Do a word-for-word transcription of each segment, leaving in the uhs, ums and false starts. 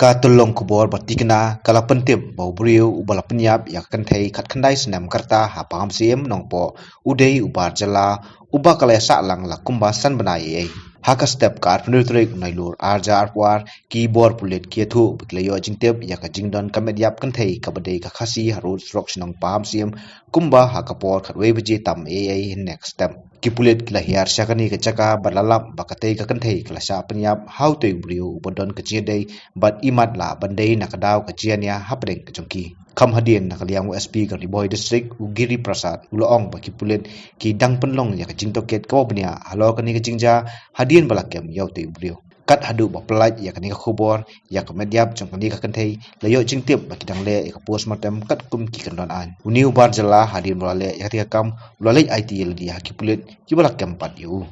Ka tyllong khubor ba tikna ka la pyntip ba u briew uba la pynïap ïa ka kynthei khatkhyndai snem ka rta ha Pahamsyiem Nongpoh u dei u Barjala, uba ka la ïasah lang la kumba san bnai ei ei. Ha ka step ka arphew tarik u Nailur arhajar arphew ar, ki bor pulit ki ïathuh ba ki la ïoh jingtip ïa ka jingdon ka met ïap kynthei kaba dei ka Khasi harud surok shnong Pahamsyiem kumba ha ka por khatwei baje tam ei ei hynne ka step. Ki pulit ki la hiar sha kane ka jaka bad la lap ba katei ka kynthei ka la shah pynïap ha utei u briew uba don ka jingïadei bad imat lah ban dei na ka daw ka jingïania hapdeng ka jong ki. Kham hadien, na ka liang u S P ka Ri Bhoi District u Giri Prasad u la ong ba ki pulit ki dang pynlong ïa ka jingtohkit kaba bniah halor kane ka jingjia hadien ba la kem ïa utei u briew. Kat haduh ba pyllait ïa kane ka khubor ïa ka met ïap jong kane ka kynthei, la ïoh jingtip ba ki dang leh ïa ka postmortem katkum ki kyndon aiñ. Une u Barjala hadien ba la leh ïa katei ka kam u la leit aiti ïa lade ha ki pulit kiba la kem pat ïa u.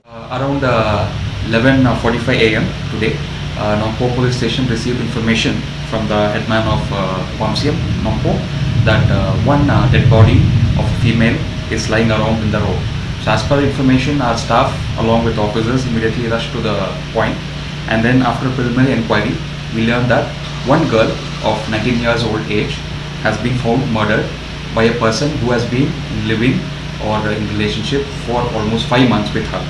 Uh, around uh, eleven forty-five a m today, uh, Nongpoh Police Station received information from the headman of uh, Pahamsyiem Nongpoh that uh, one uh, dead body of a female is lying around in the road. So, as per information, our staff, along with officers, immediately rushed to the point, and then, after preliminary inquiry, we learned that one girl of nineteen years old age has been found murdered by a person who has been living or in relationship for almost five months with her.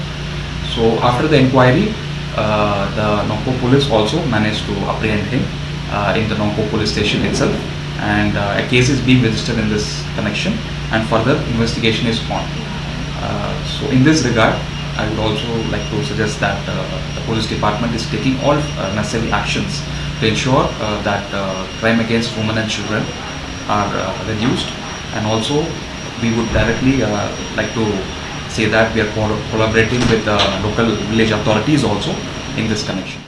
So, after the inquiry, uh, the Nongpoh police also managed to apprehend him uh, in the Nongpoh police station itself, and uh, a case is being registered in this connection, and further investigation is on. Uh, so, in this regard, I would also like to suggest that uh, the police department is taking all uh, necessary actions to ensure uh, that uh, crime against women and children are uh, reduced, and also we would directly uh, like to say that we are co- collaborating with the local village authorities also in this connection.